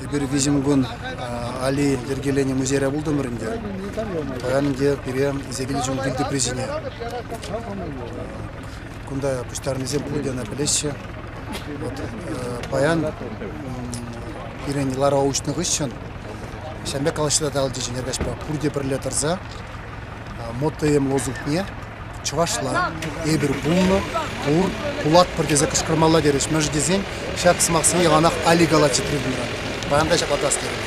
Эпир виҫӗм кун Али йӗркеленӗ музейре пултӑмӑр ӗнтӗ. Паян ӗнтӗ пире илсе килчӗ ун вилтӑпри ҫине. Кунта пуҫтарӑннисем пурте ӑна пӗлеҫҫӗ. Вот паян пирӗн ларӑва уҫнӑ хыҫҫӑн ҫавӑн пек калаҫса татӑлчӗҫ ӗнер-каҫпа пурте пӗрле тӑрса мотоем лозунгне чӑвашла эпир пулнӑ, пур, пулатпӑр тесе кӑшкӑрмалла терӗҫ. Мӗншӗн тесен ҫак сӑмахсене яланах Али калатчӗ трибунӑра. Паян та ҫаклатас терӗм.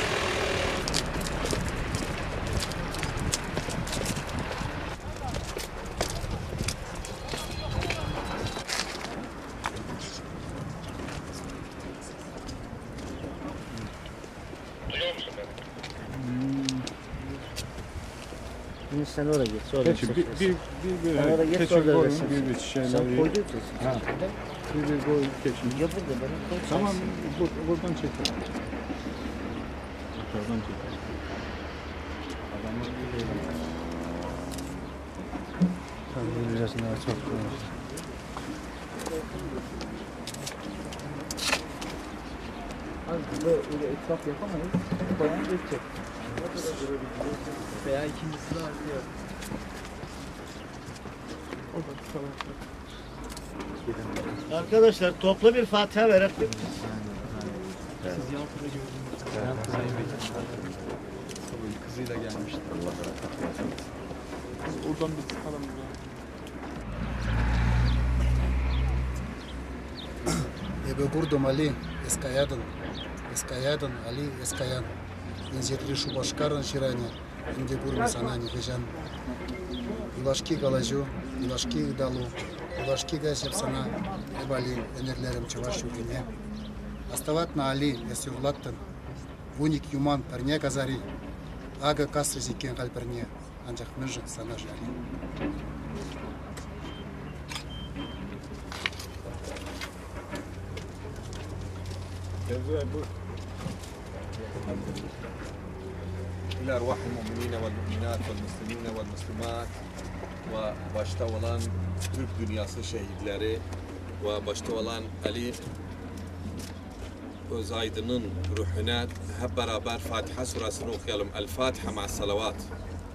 Sen oraya git, sonra Keçi, bir, bir, bir, Sen oraya git, keçi orada koyun, resim bir, bir çek. şeyler. Sen koydun Ha. Bir, bir koyun, keçi. Ya burada bana koy. Tamam, buradan çekelim. Buradan çekelim. Adamlar Tabii biraz daha çok Abi burada öyle etraf yapamayız. Bayan geçecek. Veya ikincisi de arkaya. Arkadaşlar toplu bir Fatiha verelim. Siz yan tura gördünüz. Sayın Vekil. Kızıyla gelmişti. Oradan bir çıkalım. Эпӗ куртӑм Али, эс каятӑн, эс каятӑн, Али, эс каян. Инҫетри Шупашкарӑн ҫыранӗ ӗнтӗ курмӗ сана нихӑҫан. Юлашки калаҫу, юлашки ыталу, юлашки каҫ эп сана, эп Али, ӗнерлерӗм чӑваш юррине. Астӑватна, Али, эс юрлаттӑн, вуник юман пӗрне касар-и? Акӑ касрӗҫ иккен халь пӗрне, анчах мӗншӗн сана-ши, Али? إلى أرواح المؤمنين والمؤمنات والمسلمين والمسلمات ve başta olan Türk dünyası şehitleri ve başta olan Ali Özaydın'ın ruhuna hep beraber Fatiha suresini okuyalım. El Fatiha ma'as salavat.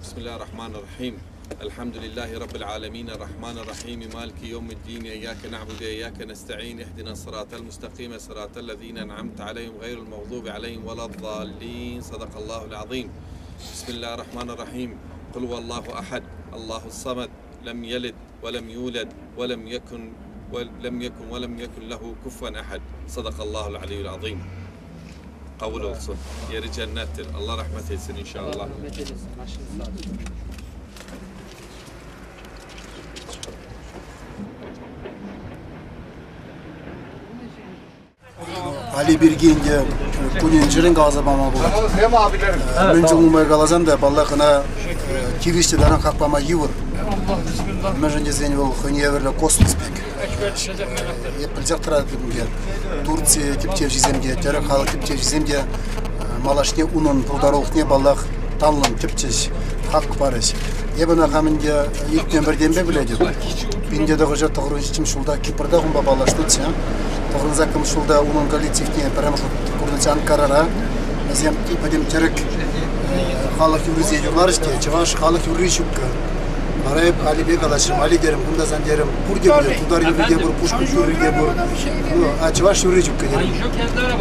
Bismillahirrahmanirrahim. Elhamdülillahi Rabbil alemin. Errahmanirrahim. Maliki yevmiddin. İyyâke na'budu ve iyyâke nesta'in. İhdina sıratal mustakime. Sıratal lezîne en'amte aleyhim gayril mağdubi aleyhim veleddâllin. Sadakallahul azim. Bismillahirrahmanirrahim. Kul huvallahu ahad. Allahu samed. Lem yelid ve lem yulad ve lem yekun ve lem yekun ve lem yekun lehu kufuven ahad. Sadakallahul aliyyul azim. Kabul olsun. Yeri cennettir. Allah rahmet etsin inşallah. Allah rahmet eylesin. Başınız sağ olsun. Али пирки ӗнтӗ кунӗн-ҫӗрӗн каласа пама пулать. Мӗн чул нумай каласан та, паллах, ӑна тивӗҫлӗ таран хак пама йывӑр. Мӗншӗн тесен вӑл хӑйне евӗрлӗ космос пек. Эп пӗлсех тӑратӑп ӗнтӗ, Турци тӗпчевҫисем те, тӗрӗк халӑх тӗпчевҫисем те малашне унӑн пултарулӑхне, паллах, танлӑн тӗпчӗҫ, хак парӗҫ. Эп ӑна хам ӗнтӗ иртнӗ ӗмӗртенпе пӗлетӗп. 1993 ҫулта Кипрта унпа паллашнӑччӗ. 98 ҫулта унӑн коллективне пӗрремӗш хут курнӑччӗ Анкарара. Вӗсем пӗтӗм тӗрӗк халӑх юррисене юрларӗҫ те чӑваш халӑх юрри ҫуккӑ. Вара эп Алипе калаҫрӑм. Али терӗм, кунта сан терӗм, пурте пулӗ, тутар юрри те пур, пушкӑрт юрри те пур. Ну, а чӑваш юрри ҫуккӑ терӗм.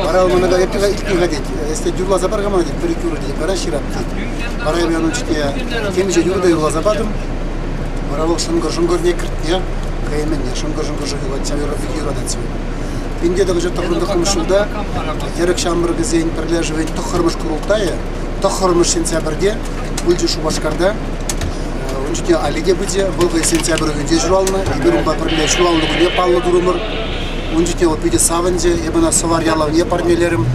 Вара вӑл мана эп илтмен-ха тет. Если юрласа пар-ха мана тет, пӗр-ик юрӑ тет, вара ҫырап тет. Вара эпӗ ун чухне темиҫе юрӑ та юрласа патӑм. Вара вӑл шӑнкӑр-шӑнкӑрне кӗртне, хӑйӗнне шӑнкӑр-шӑнкӑр юрлать, ҫав юрра питӗ юратать. 1999 ҫулта Йӗрӗк ҫамрӑкӗсен пӗрлешӗвӗн тӑххӑрмӗш курултайӗ тӑххӑрмӗш сентябрьте пулчӗ Шупашкарта. Ун чухне Али те пычӗ, вӑл хӑй сентябрь уйӑхӗнче ҫуралнӑ. Эпир унпа пӗрле ҫуралнӑ кунне паллӑ турӑмӑр. Ун чухне вӑл питӗ савӑнчӗ. Эпӗ ӑна Сӑвар ялавне парнелерӗм.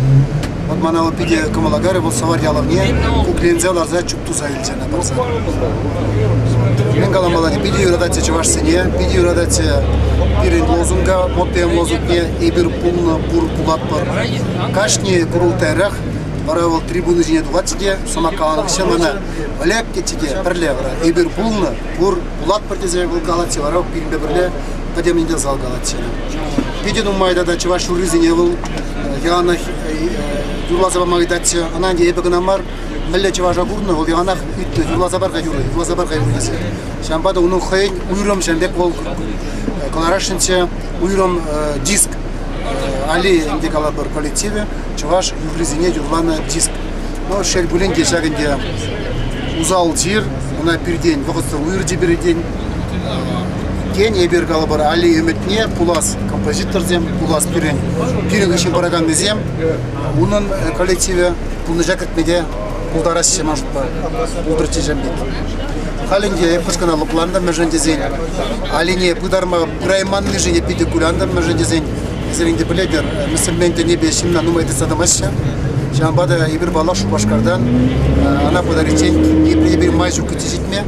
Вот мана вӑл питӗ кӑмӑла кайрӗ, вӑл Сӑвар ялавне кукленсе ларса чуп туса илчӗ ӑна парса. Мӗн каламалла, питӗ юрататчӗ чӑвашсене, питӗ юрататчӗ пирӗн лозунга, мотем лозунгне «Эпир пулнӑ, пур пулатпӑр». Кашни курултайрах вара вӑл трибуна ҫине тухатчӗ те сӑмах каланӑ хыҫҫӑн мана Олег тетчӗ те пӗрле вара эпир пулнӑ, пур пулатпӑр тесе вӑл калатчӗ, вара пирӗнпе пӗрле пӗтӗм ӗнтӗ зал калатчӗ. Питӗ нумай тата чӑваш юррисене вӑл яланах юрласа пама ыйтатчӗ. Ӑна ӗнтӗ эпӗ кӑна мар, мӗнле чӑваша курнӑ, вӑл яланах ыйтнӑ, юрласа пар-ха юрӑ, юрласа пар-ха юрӑ тесе. Ҫавӑнпа та унӑн хӑйӗн уйрӑм ҫавӑн пек вӑл кӑларасшӑнччӗ уйрӑм диск. Али ӗнтӗ калапӑр коллективӗ чӑваш юррисене юрланӑ диск. Ну, шел пулин те ҫак ӗнтӗ усал чир ӑна пиртен вӑхӑтсӑр уйӑрчӗ пиртен. Тен, эпир калӑпӑр Али ӗмӗтне пулас композиторсем, пулас пирӗн пирӗн хыҫҫӑн пыраканнисем унӑн коллективӗ пурнӑҫа кӗртме те пултараҫҫӗ ман шутпа, пултӑрччӗ ҫав пек. Халь ӗнтӗ эп хӑш кӑна лӑплантӑм, мӗншӗн тесен Алине пытарма пырайманнишӗн эп питӗ кулянтӑм, мӗншӗн тесен эсир ӗнтӗ пӗлетӗр, мӗсӗлмен тӗнӗпе ҫынна нумай тытса тӑмаҫҫӗ. Ҫавӑнпа та эпир паллах Шупашкартан ӑна пытариччен епле эпир май ҫук кӗтсе ҫитме.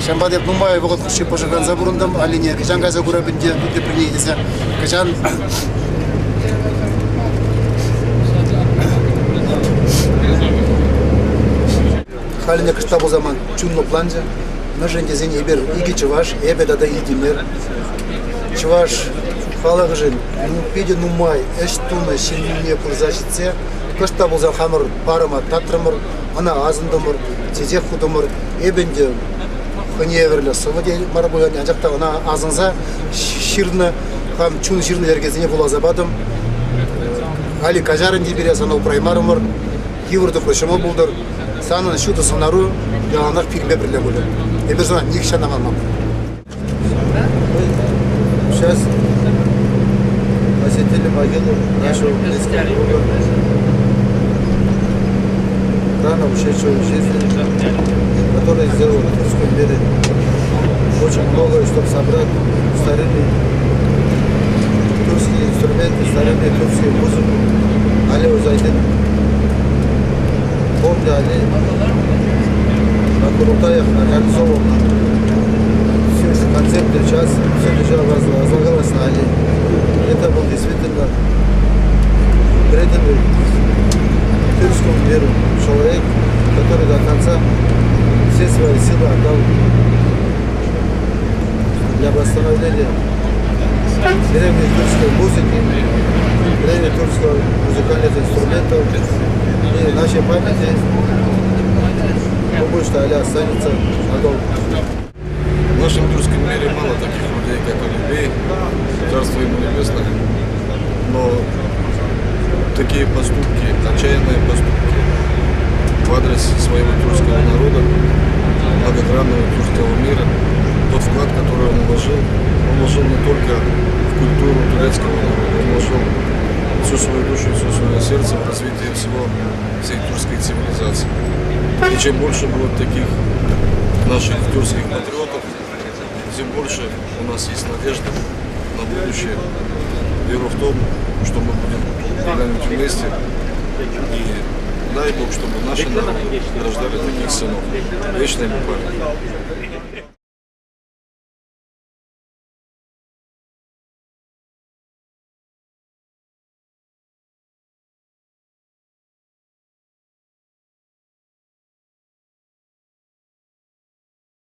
Ҫавӑнпа та эп нумай вӑхӑт хушши пӑшӑрханса пурӑнтӑм Алине кӑҫан кайса курап ӗнтӗ теприне тесе. Кӑҫан Халь ӗнтӗ кӑштах пулса ман чун лӑпланчӗ. Мӗншӗн тесен эпир икӗ чӑваш, эпӗ тата Илтимер. Чӑваш халӑхӗшӗн питӗ нумай ӗҫ тунӑ ҫыннине пырса ҫитсе кӑшт та пулсан хамӑр парӑма татрӑмӑр, ӑна асӑнтӑмӑр, чечек хутӑмӑр. Эпӗ ӗнтӗ хӑйне евӗрлӗ сӑвӑ те мар пуль, анчах та ӑна асӑнса ҫырнӑ, хам чун ҫырнӑ йӗркесене вуласа патӑм. Али, каҫар ӗнтӗ пире, сана упраймарӑмӑр. Йывӑр тӑхрӑ ҫӑмӑл пултӑр. Санӑн ҫутӑ сӑнару яланах пирӗнпе пӗрле пулӗ. Эпир сана нихҫан та манмӑпӑр. Сейчас посетили могилу нашего близкого друга, рано ушедшего из жизни, который сделал в тюркском мире очень многое, чтобы собрать старинные тюркские инструменты, старинную тюркскую музыку. Али Узайдин. Помню, Али на Курултаях организовал все концерты, сейчас все лежало, возлагалось на Али. Это был действительно преданный тюркскому миру человек, который до конца все свои силы отдал для восстановления древней тюркской музыки, древних тюркских музыкальных инструментов. И в нашей памяти, думаю, что Али останется надолго. В нашем тюркском мире мало таких людей, как Али Бей, царство ему небесное. Но такие поступки, отчаянные поступки в адрес своего тюркского народа, многогранного тюркского мира, тот вклад, который он вложил не только в культуру турецкого народа, он вложил всю свою душу, все свое сердце в развитие всей тюркской цивилизации. И чем больше будет таких наших тюркских патриотов, тем больше у нас есть надежда на будущее, веру в том, что мы будем когда-нибудь вместе. И дай Бог, чтобы наши народы рождали таких сынов. Вечная ему память.